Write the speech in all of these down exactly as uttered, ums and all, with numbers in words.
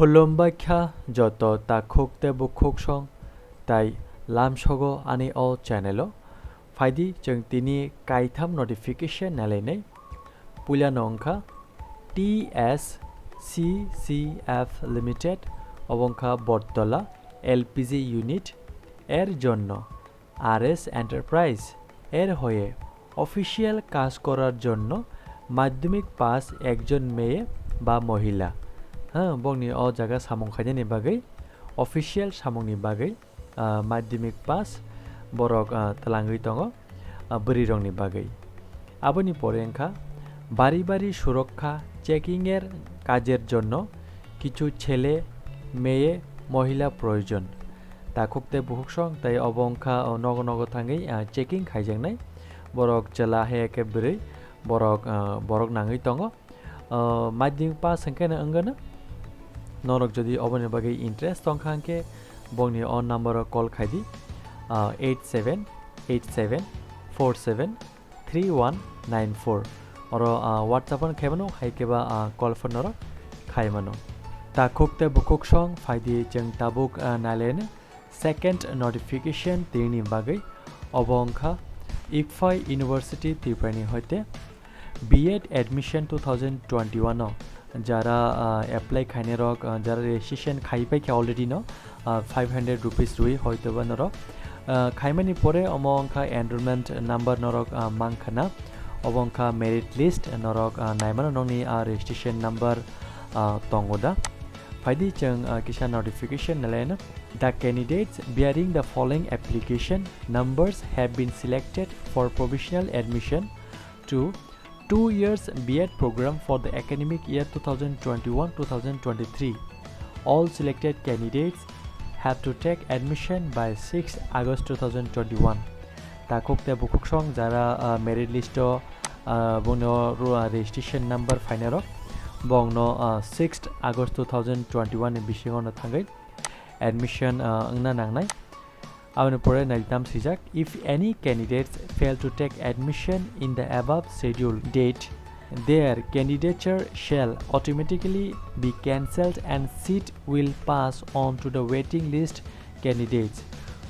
Khulumbai kha joto takhuk tei bukhuk song tai lamsogo ani o channel o. Phaidi chwng tini kaitham notification nalainai. Puilano wngkha T S C C F Limited, obo wngkha Bottola L P G unit er jonno R S Enterprise er hoye official কাজ করার জন্য মাধ্যমিক পাস একজন মেয়ে বা মহিলা. হ্যাঁ, bongni o jaga samung khainani bagwi, official samungni bagwi, ah, madhyamik pass borok, ah, twlangwi tongo, ah, bwrwirokni bagwi. Aboni pore wngkha bari bari সুরক্ষা চেকিংয়ের কাজের জন্য কিছু ছেলে, মেয়ে, মহিলা প্রয়োজন. Takhuk tei bukhuk song tai obo wngkha, o, nogo nogo thangwi, ah, checking khaijaknai. Borok chwla hai khe bwrwi, borok, ah, borok nangwi tongo. Ah, madhyamik pass hwnkhe no wngano. Norok jodi oboni bagwi interest tongkha hwnkhe bongni o number o call khaidi, ah, eight seven eight seven four seven three one nine four. Oro, ah, WhatsApp on khaimano, hai khe ba, ah, call phone norok khaimano. Takhuk tei bukhuk song phaidi chwng tabuk, ah, nailaino second notification tini bagwi. Obo wngkha ICFAI University Tripura ni hoite B Ed admission two thousand twenty-one o jara, ah, apply khainai rok, ah, jara registration khai pai khe already no, ah, five hundred rupees rwi hoito ba norok, ah, khaimani pore omo wngkha enrollment number norok, ah, mankha na, obo wngkha merit list norok, ah, naimano nokni, ah, registration number, ah, tongo da. Phaidi chwng, ah, kisa notification nalaino. The candidates bearing the following application numbers have been selected for provisional admission to two years B Ed program for the academic year two thousand twenty-one two thousand twenty-three. All selected candidates have to take admission by sixth August two thousand twenty-one. Takhuk tei bukhuk song jara, ah, merit list o, ah, bongno ro-, ah, registration number phainai rok bongno, ah, sixth August two thousand twenty-one ni bisingo no thangwi admission, ah, wngna nangnai. Aboni pore naitam swijak, if any candidates fail to take admission in the above schedule date, their candidature shall automatically be cancelled and seat will pass on to the waiting list candidates,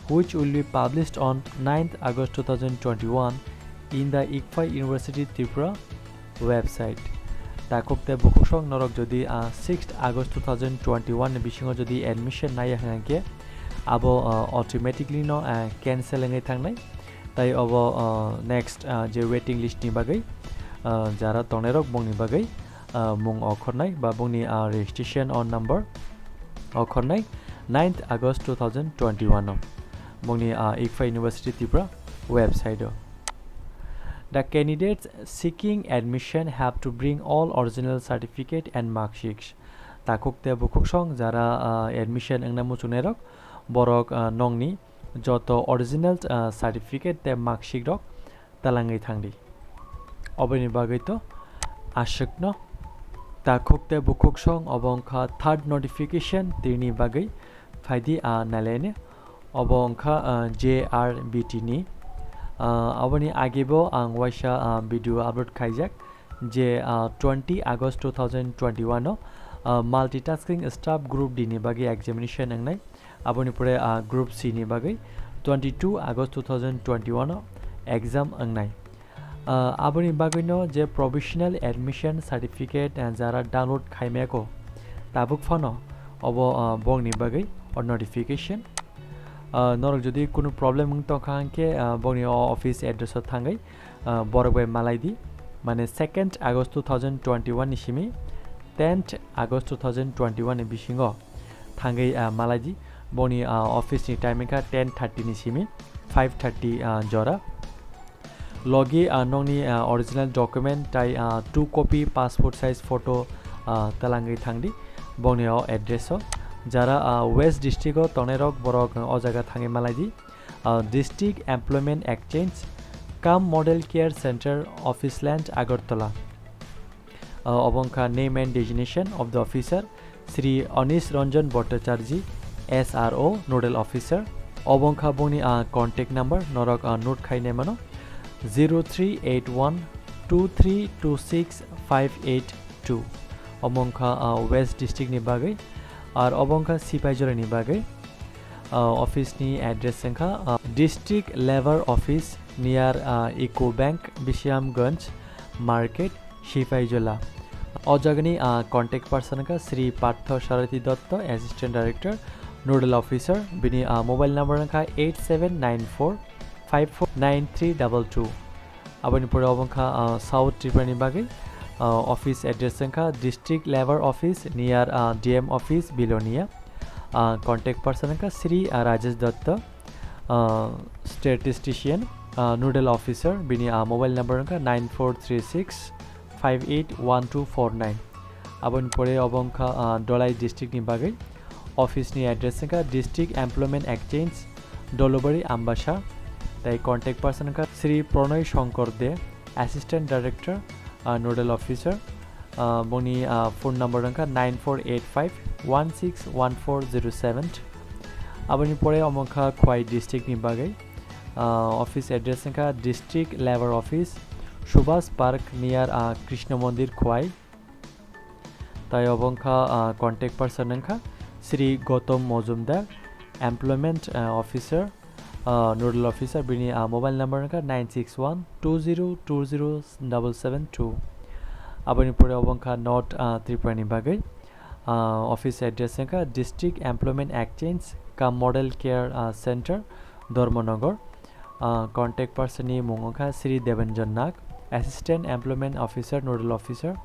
which will be published on ninth August two thousand twenty-one in the ICFAI University Tripura website. Takhuk tei bukhuk song norok jodi, ah, sixth August two thousand twenty-one ni bisingo jodi admission naiya hwnkhe abo, ah, automatically no, ah, cancel wngwi thangnai. Tai obo, ah, next, ah, je waiting list ni bagwi, ah, jara tongnai rok bongni bagwi, ah, mung okhornai ba bongni, ah, registration o number okhornai ninth August two thousand twenty-one o bongni, ah, ICFAI University Tripura website o. The candidates seeking admission have to bring all original certificate and mark sheets. Takhuk tei bukhuk song jara, ah, admission wngna muchungnai rok, borok, ah, nongni joto original, ah, certificate tei mark sheet rok twlangwi thangdi. Oboni bagwi to aswkno. Takhuk tei bukhuk song obo wngkha third notification tini bagwi. Phaidi, ah, nalaini. Obo wngkha, ah, J R B T ni. Ah, aboni agebo ang waisa, ah, video upload khaijak je, ah, twenty August two thousand twenty-one o, ah, multitasking staff group D ni bagwi examination wngnai. Aboni pore, ah, group C ni bagwi twenty-two August two thousand twenty-one o exam wngnai. Ah, aboni bagwino je provisional admission certificate, ah, jara download khaimaya kho, tabuk phano obo, ah, bongni bagwi o notification. Ah, norok jodi kunu problem wng tongkha hwnkhe, ah, bongni o office address o thangwi, ah, borok bai malai di. Mane second August two thousand twenty-one ni simi tenth August two thousand twenty-one ni bisingo thangwi, ah, malai di. Bongni, ah, office ni timing kha ten thirty ni simi five thirty, ah, jora. Logi, ah, nokni, ah, original document tai, ah, two copy passport size photo, ah, twlangwi thangdi bongni o address o. Jara, ah, West District o tongnai rok borok, ah, o jaga thangwi malai di. Ah, District Employment Exchange cum Model Care Center, Office Land, Agartala. Ah, obo wngkha name and designation of the officer, Shri Anish Ranjan Bhattacharjee, S R O, Nodal Officer. Obo wngkha bongni, ah, contact number, norok, ah, note khai nai mano, zero three eight one two three two six five eight two. Omo wngkha, ah, West District ni bagwi. Ar obo wngkha Sipaijolani bagwi. Ah, office ni address wngkha, ah, District Labour Office near, ah, Eco Bank, Bisramganj Market, Sipaijola. O jagani, ah, contact person wngkha Sri Partho Sarathi Dotto, Assistant Director, Nodal Officer. Bini, ah, mobile number wngkha eight seven nine four five four nine three double two. Aboni pore obo wngkha, ah, South Tripura ni bagwi, ah, office address wngkha District Labour Office near, ah, D M Office, Bilonia. Ah, contact person wngkha Sri, ah, Rajesh Dotto, ah, Statistician, ah, Nodal Officer, bini, ah, mobile number wngkha nine four three six five eight one two four nine. Aboni pore obo wngkha, ah, Dholai district ni bagwi. Office ni address wngkha District Employment Exchange, Dolobari, Ambassa. Tai contact person wngkha Sri Pronoy Shankar De, Assistant Director, ah, Nodal Officer. Ah, boni, ah, phone number wngkha nine four eight five one six one four zero seven. Aboni pore omo wngkha Khowai district ni bagwi. Ah, office address wngkha District Labour Office, Subhas Park near, ah, Krishna Mandir, Khowai. Tai obo wngkha, ah, contact person wngkha Sri Gautam Majumdar, Employment, ah, Officer, ah, Nodal Officer, bini, ah, mobile number wngkha nine six one two zero two zero double seven two. Aboni pore obo wngkha North, ah, Tripura ni bagwi. Ah, office address wngkha District Employment Exchange cum Model Care, ah, Center, Dharmanagar. Ah, contact person ni mung wngkha Sri Debanjan Nag, Assistant Employment Officer, Nodal Officer.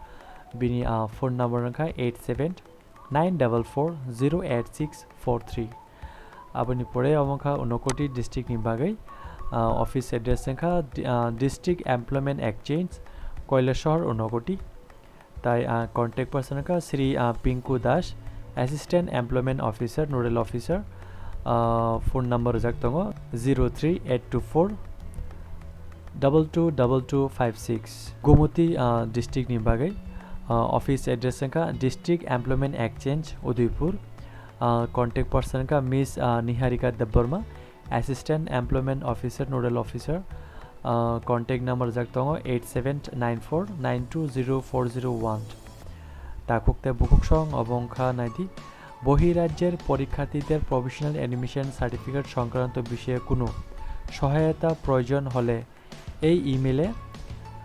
Bini, ah, phone number wngkha eight seven nine double four zero eight six four three. Aboni pore omo wngkha Unakoti district ni bagwi. Ah, office address wngkha di-, ah, District Employment Exchange, Kailasahar, Unakoti. Tai, ah, contact person wngkha Sri, ah, Pinku Das, Assistant Employment Officer, Nodal Officer. Ah, phone number rijak tongo zero three eight two four double two double two five six. Gumoti, ah, district ni bagwi, ah, office address wngkha District Employment Exchange, Udaipur. Ah, contact person wngkha Miss, ah, Niharika Debbarma, Assistant Employment Officer, Nodal Officer. Ah, contact number rijak tongo eight seven nine four nine two zero four zero one. Takhuk tei bukhuk song obo wngkha naidi, বহিরাজ্যের পরীক্ষার্থীদের professional admission certificate সংক্রান্ত বিষয়ে কোনো সহায়তা প্রয়োজন হলে এই ইমেলে,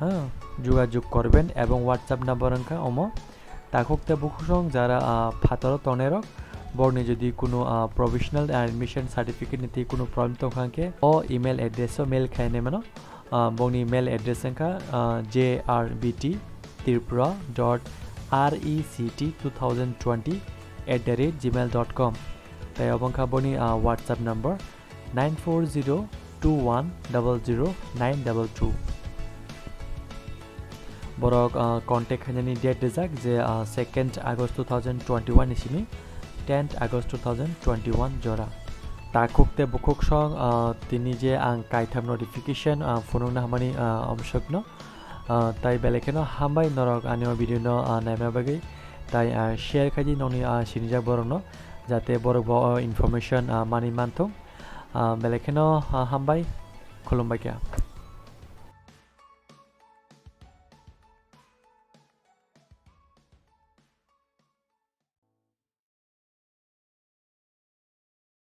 হ্যাঁ, যোগাযোগ করবেন এবং WhatsApp number wngkha omo. Takhuk tei bukhuk song jara, ah, phataro tongnai rok, borni jodi kuno, ah, professional admission certificate ni twi kuno problem tongkha hwnkhe o email address o mail khainai mano. Ah, bongni mail address wngkha, ah, J R B T tripura dot R E C T two thousand twenty at the rate gmail dot com. Tai obo wngkha boni, ah, WhatsApp number nine four zero two one double zero nine double two. Borok, ah, contact khainani date rijak je, ah, second August two thousand twenty-one ni simi tenth August two thousand twenty-one jora. Takhuk tei bukhuk song, ah, tini je ang kaitham notification, ah, phunukna hamani, ah, omsokno. Ah, tai belai kheno hambai norok ani o video no, ah, naima bagwi. Tai, ah, share khaidi nokni, ah, sinijak borokno, jate borok bo o information, ah, mani manthung. Ah, belai kheno, ah, hambai, khulumbai kha.